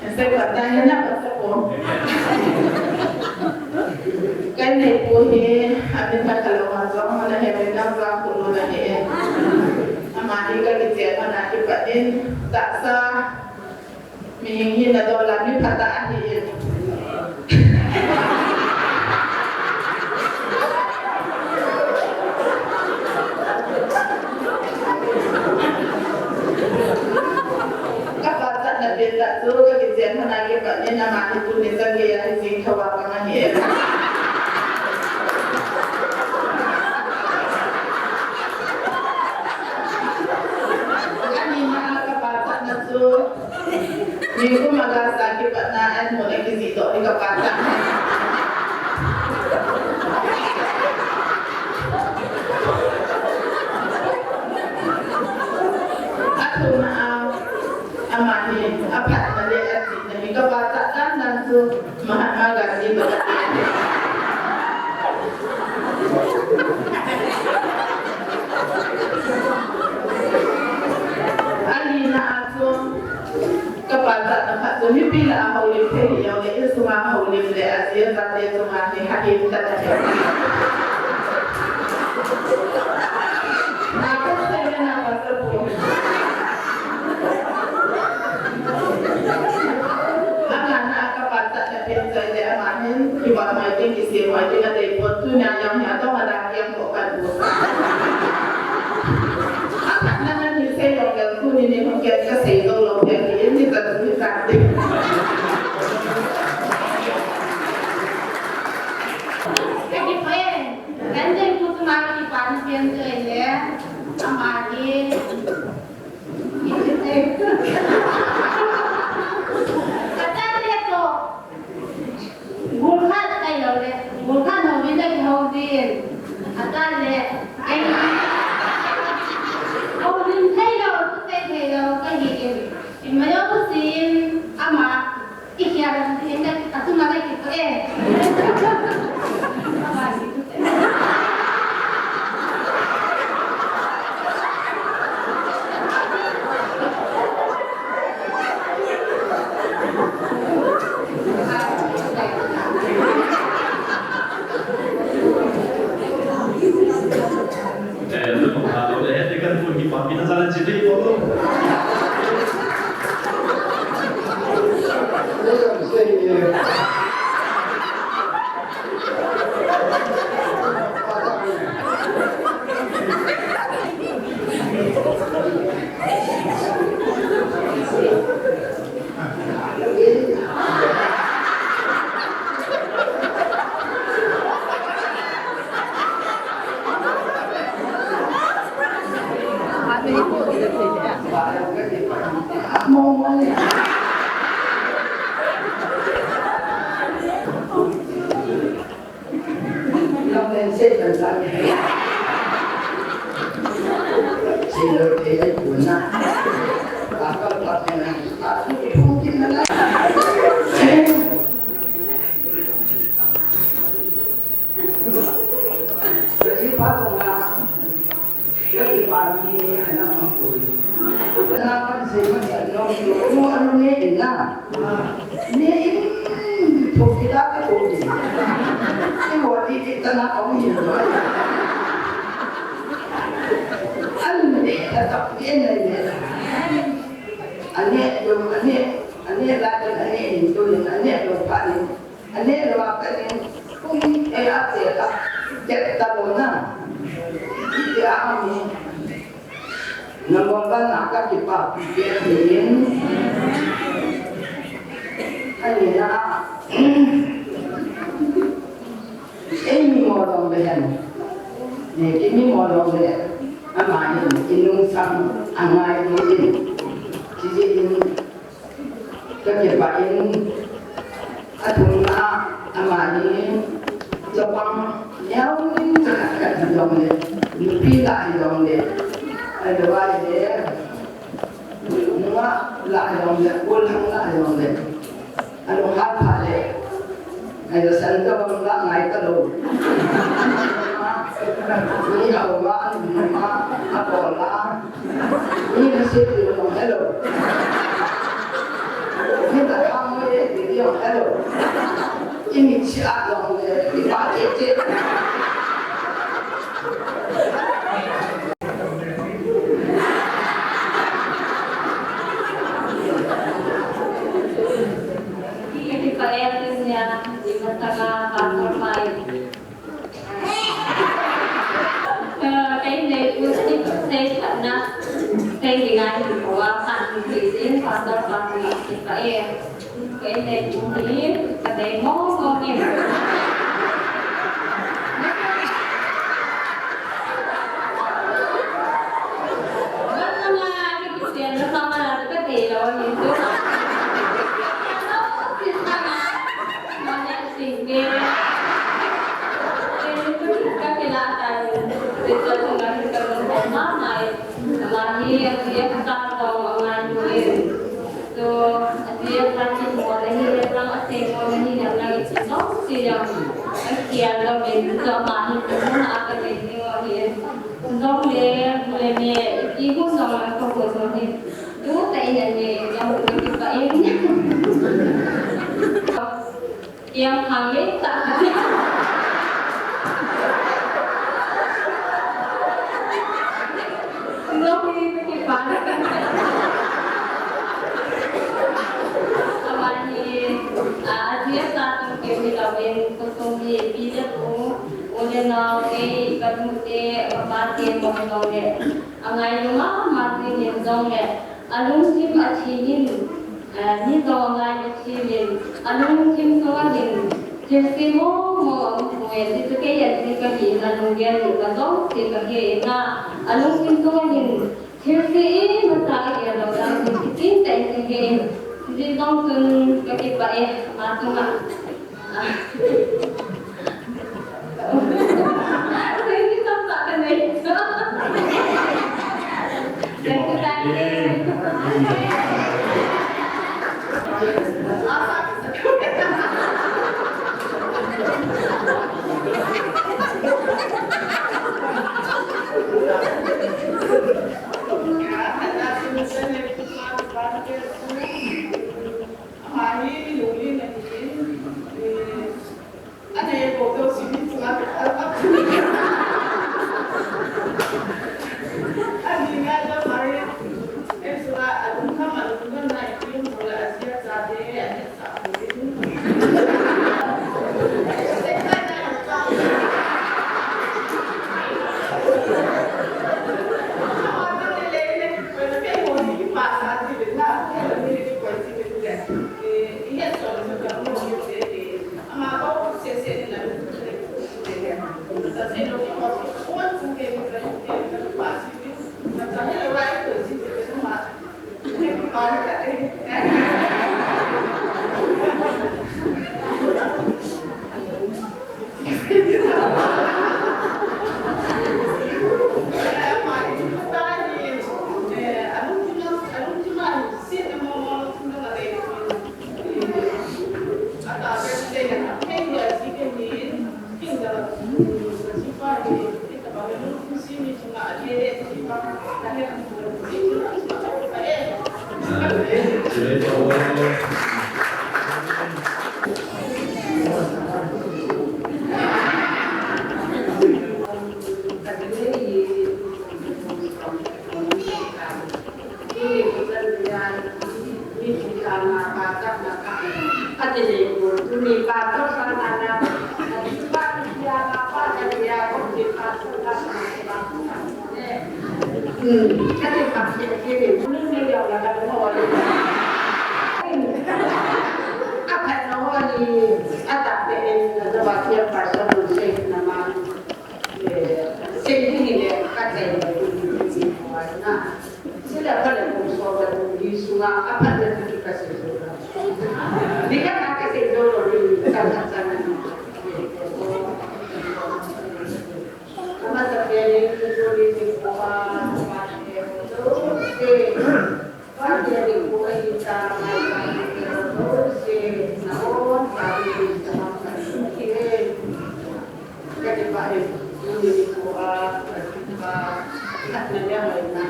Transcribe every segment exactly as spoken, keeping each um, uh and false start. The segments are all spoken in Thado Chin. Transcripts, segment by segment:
Ese patah na pasa po. Kan ni po hi, amin na kalong azong, na he min na za kulo na he. Ama hi ka kiche pa na ki patin, ta sa, mi hi na do la mi pata ahi. Ka pachatna pen tah chu ka kichen hana kipat in ama hi tuni chan geiya hi jing thou a ka nga hi. Ani na ka pachatna chu. Nikum a gasa kipatna an mun a kijih doh hi ka pachat. A thumna a, ama hi, a phatna le a chihna hi ka pachat dan dan chu Mahatma Gandhi toh ka ti. A lina a chu, ka pachatna khat chu mipi lah a houlim thei hi jong le, insunga houlim le, aji ajate chunga hi hahin tah ahi. Na ka sei le na ka sa pu. Ama na ka pachatna pen chai le ama hin, kibang mai ding, kisem mai ding adei pon, tunia jong hi adong ada kiang ko kan bu. Aphat na ngan hi sei jong le, tuni ni hung kian ka sei jong lou, kian ni in ni ka tu ni ka ti. Ka kipah e, kan dei pu tu ma kipah ni pen chai le, ama hi. Atan le to. Gul khat kai lo le. Gul khat ho vin le ho vin. Atan le. Kai. Ho vin kai lo, kai kai lo, kai hi in. In ma yo sin ama. Ikhia, inda, atunga ka kiko, eh. Eh, lu kong ka lo le, he, te kan pun ki pa, pi na sa la chi te ko lo. Lam len se tan tan. Se lo te ai ku na. A ka pa te na. A ku ki phung ki na la. Ka ji pa to na. Ka kipah ni ana mang koi. Ana mang sei ma sa no, no, ano ne in na. Ne in, to kita ka to in. Ni mo di di ta na ong in. An ne ta ta ne ne ne. Ane, ane, ane la, ane in to in, ane lo pa in. Ane lou a kanin, kum e a te ka, tet ta lou na. Iti a mi. Number one na ka kipa pi ke hin. Ani na. Ei mi mo long be han. Ne ki mi mo long be. Ama ni, inung sang, angai ni. Ki ji ni. Ka kipah in, athumna, ama hi, chapang, neo ding, ka hi jong le, nupi lah hi jong le, ahilouleh, nungah lah hi jong le, gollhang lah hi jong le, alunghang pha le, Ai, san ka bang la ngai ta lou. Ni au ma, ni ma, a ko la. Ni na se tu lo hello. Ni chia dong le, ni pa che che. Ni pa e ni nia, ni ma ta ka, pa ko pa e. Ka, ka in le u si sei khat na, sei ding ahi poi, khat ni ti sin, pastor pa ni ti pa e. Ka in le u ni, ka dei mong mong ni. Ka na, ka Christian na pa ma na, ka dei lo ni tu. Ka no, si pa na. Mane sing ke. Ka kila ta ni. Te sa tu na ka lo ma mai. Ma hi a ti a ka ta to ma ngai ni. To a ti a ka ti mo na hi le lang a se mo na hi na na i ti no si ya. A ki a lo me to ma hi ko na a ka le ni o hi. Dong le le me i ko dong la ko ko so ni. Tu ta i na ni ya mo ni pa in. Yang khang lei ta. Nong ni ki pa. Amani, a, a dia sa tu ke mi la ven ko tu mi pi le tu. O le na ke ka tu te, ka pa te mo no le. Angai lou mama jing in jong le, alungthim athi in, eh, ni jong angai athi in, alungthim sunga hin, thilse mong mong aum poi, ti chu kei a ti kahi in, alunggel in, ka jong ti kahe in a, alungthim sunga hin, thilse imacha agel lou dan, ti tin tah in kahe in, ti jong chun kakipah e, ama chunga. Ama hi mi lunglen ahin, eh, ana ye ko ko si mi chunga ka ta. Ani nga ta mai, eh, chunga alung kham alung don na i kum chunga asia cha te, ani sa ko ni. Sila pala kung soba kung hi sunga apat na tu ka sei. Ni ka na ka sei do lo ni ka ka ka na. Ama sa pe ni tu ni ni ko pa pa ni ko se. Pa ni ko ai ta ma ko se. Na o pa ni ta ma ka ki. Kati pa e, tuni nikho a, kati pa, khatna le hoina.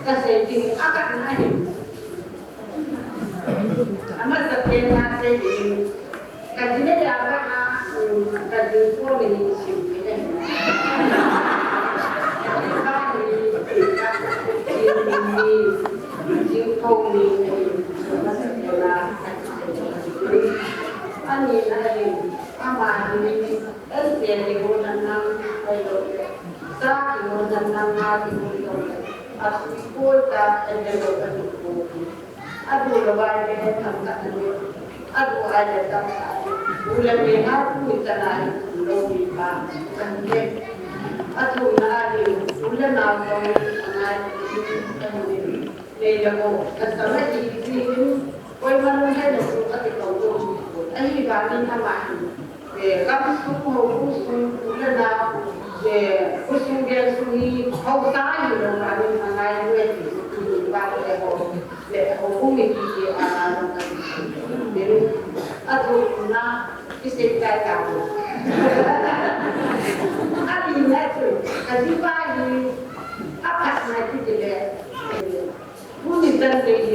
Kasei ding, akhatna hi. Amasa pen nasei ding. Kati le ya ba a, Ka jingkah ni sim ni. Ka ni, ka ni, jingkah ni. Ani na ni, ama ni, ese ni ho na nang, ai lo. Sa ni ho na nang, ma ni ho lo. Asui ko ta, ai lo, ai lo. Adu lo bai le tham ta ni. Adu ai le tham ta ni. Ule me ha tu ni ta na ni lo ni pa. Kan ke. Adu na ni. Ule na lo ni ta na ni. Kan ke. Nei le ko. Ka sa ma ji ji ni. Koi ma lo he lo ko ka ti ko lo. Ai ba ni na ma ni. Eh, kam sung ho, u sung, u le nau, eh, u sung gel sung hi, ho sa hi lo ma ni ma ngai lo e ti, ti ba le ho, le ho u mi ti ti a na lo ka ti. Then, a tu na, ki se ka ka. A ni na tu, ka ji ba ni, a pas na ki ti le. Ku ni tan le hi.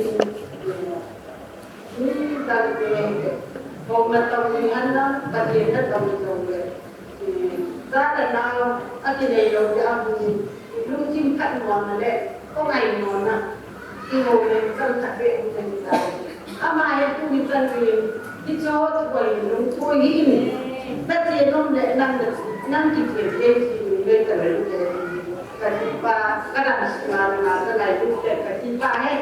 Ni ta ni te, hou na tong ni han na, Pathen na tong ni tong le. Cha le nao, a kinei lou te a bu ni, lungthim khat mona le, ko ngai mona. Kihou le, chang khat be ni ta ni ta. Ama he tu ni chang ni, kichot ko ni lungthim hi ni. Pathen nom le, nang, nang kichen le, ni le ta le. Ka ti pa, ka dam sima na, ka ngai tu le, ka ti pa he.